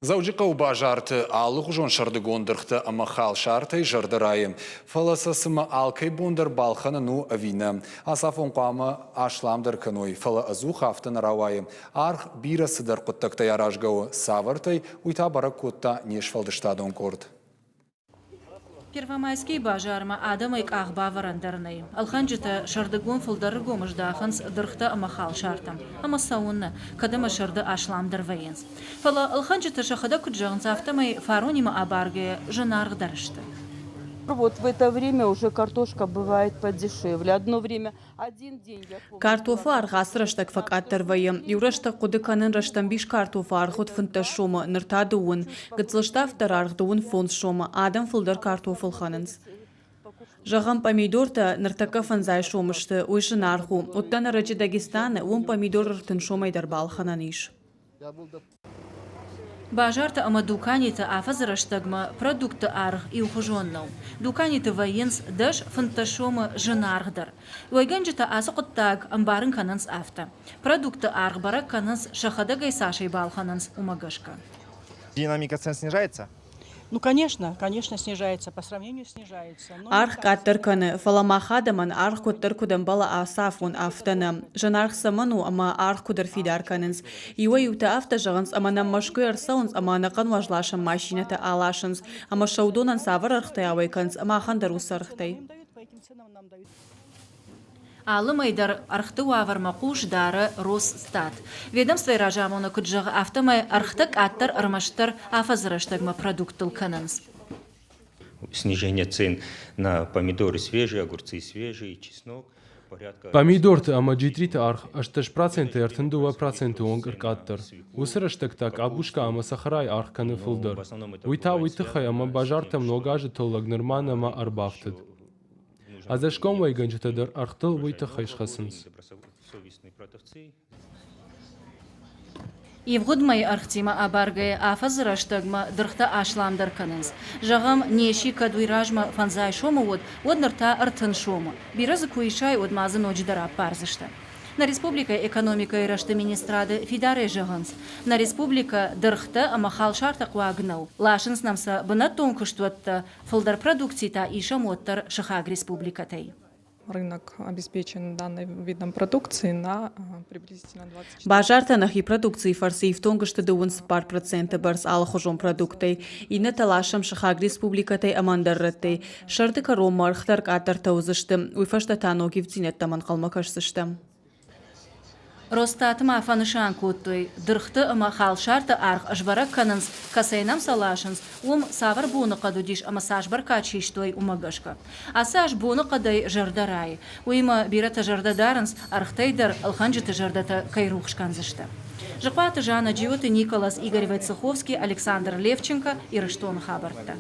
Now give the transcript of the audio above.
Дзӕуджыхъӕуы базарты алыгъуызон сӕрдыгон дыргътӕ ӕмӕ халсартӕй зӕрдӕ райы. Фӕлӕ сӕ цымӕ алкӕй бон дӕр балхӕнын у ӕви нӕ? Ацафон хъуамӕ асламдӕр кӕной, фӕлӕ ӕдзух афтӕ нӕ рауайы. Аргъ бирӕ цыдӕр хъуыддӕгтӕй аразгӕ у, цавӕртӕй, уый та бӕрӕг кодта не сфӕлдыстадон къорд. Первомайскийы базармӕ адӕмӕй къах бавӕрӕн дӕр нӕй. Ӕлхӕнджытӕ сӕрдыгон фылдӕрыргом здахынц дыргътӕ ӕмӕ халсартӕм. Ӕмӕ цӕуыннӕ, кӕд ӕмӕ сӕрды асламдӕр вӕййынц. Фӕлӕ ӕлхӕнджытӕ сӕхӕдӕг куыд зӕгъынц, афтӕмӕй фаронимӕ абаргӕйӕ зынаргъдӕр сты. Вот в это время уже картошка бывает подешевле. Одно время Картофы аргъ ацы рӕстӕг фӕкъаддӕр вӕййы. Иу рӕстӕг хъуыды кӕнын рӕстӕмбис картофы аргъ уыд 15 сомы, ныр та дыууын. Гыццыл ставддӕр аргъ дыууын фондз сомы. Адӕм фылдӕр картоф ӕлхӕнынц. Зӕгъӕм, пъамидортӕ ныртӕккӕ фӕндзай сомы сты, уый зынаргъ у. Уыдтӕн ӕрӕджы Дагестаны, уым пъамидор 30 сомӕй дӕр балхӕнӕн ис. Базарты ӕмӕ дуканиты афӕдзы рӕстӕгмӕ продуктты аргъ иухуызон нӕу. Дуканиты вӕййынц 10-15 сомы зынаргъдӕр. Уӕйгӕнджытӕ ацы хъуыддаг ӕмбарын кӕнынц афтӕ. Продуктты аргъ бӕрӕг кӕнынц, сӕхӕдӕг ӕй цасӕй балхӕнынц, уымӕ гӕсгӕ. Динамика цен снижается? Ну, конечно, конечно, снижается, по сравнению снижается. Аргъ къаддӕр кӕны, фӕлӕ мах адӕмӕн аргъ куыддӕр куыд ӕмбӕлы ацы афон, афтӕ нӕ. Зынаргъ цӕмӕн у ӕмӕ аргъ куыд ӕрфидар кӕнынц? Иуӕй-иутӕ афтӕ зӕгъынц, ӕмӕ нӕм Мӕскуыйӕ ӕрцӕуынц ӕмӕ ӕнӕхъӕн уӕзласӕн машинӕтӕ аласынц, ӕмӕ сӕ уыдонӕн цавӕр ӕргътӕй ауӕй кӕнынц, махӕн дӕр уыцы ӕргътӕй. Алы мӕй дӕр ӕргъты уавӕрмӕ хъус дары Росстат. Ведомствойы разамонӕг куыд зӕгъы, афтӕмӕй ӕргътӕ къаддӕр ӕрмӕстдӕр афӕдзы рӕстӕгмӕ продукттыл кӕнынц. Снижение цен на помидоры свежие, огурцы свежие, чеснок. Помидорты ӕмӕ джитъриты аргъ 18 процентӕй 32 проценты онг ӕркъаддӕр. Уыцы рӕстӕг та къабуска ӕмӕ цӕхӕрайы аргъ кӕны фылдӕр. Уый та уый тыххӕй, ӕмӕ базартӕм ног азы тыллӕг нырма нӕма ӕрбафтыд. Ӕдзӕсгом уӕйгӕнджытӕ дӕр ӕргътыл уый тыххӕй схӕцынц. Ивгъуыд мӕйы ӕргътимӕ абаргӕйӕ афӕдзы рӕстӕгмӕ дыргътӕ асламдӕр кӕнынц. Зӕгъӕм, неси кӕд уый размӕ фӕндзай сомы уыд, уӕд ныр та 30 сомы. Бирӕ дзы куы исай, уӕд ма дзы ноджыдӕр аппардзысты. Нӕ республикӕйы экономикӕйы рӕзты министрады фидарӕй зӕгъынц, нӕ республикӕ дыргътӕ ӕмӕ халсартӕ хъуаг нӕу. Ласынц нӕм сӕ бынӕттон куыстуӕттӕ, Фылдӕр продукци та исӕм уӕддӕр сыхаг республикӕтӕй. Рынок обеспечен данным видом продукции на приблизительно 24. Базартӕ нӕхи продукцийы фӕрцы ифтонг сты 34 проценты бӕрц алыхуызон продукттӕй. Иннӕтӕ ласӕм сыхаг республикӕтӕй ӕмӕ ӕндӕр рӕттӕй. Сӕрды кӕронмӕ ӕргътӕ ӕркъаддӕртӕ уыдзысты, уый фӕстӕ та ног ивддзинӕдтӕм ӕнхъӕлмӕ кӕсдзыстӕм. Росстаты ма фӕнысан кодтой, дыргъты ӕмӕ халсарты аргъ сбӕрӕг кӕнынц, кӕцӕй нӕм сӕ ласынц, уым цавӕр боныхъӕд уыдис ӕмӕ цас бӕркад систой, уымӕ гӕсгӕ. Ацы аз боныхъӕдӕй зӕрдӕ райы. Уыимӕ бирӕтӕ зӕрдӕ дарынц, ӕргътӕй дӕр ӕлхӕнджыты зӕрдӕтӕ кӕй рухс кӕндзысты. Зыхъуаты Жанна, Джиоты Николас, Игорь Войцеховский, Александр Левченко, Ирыстоны хабӕрттӕ.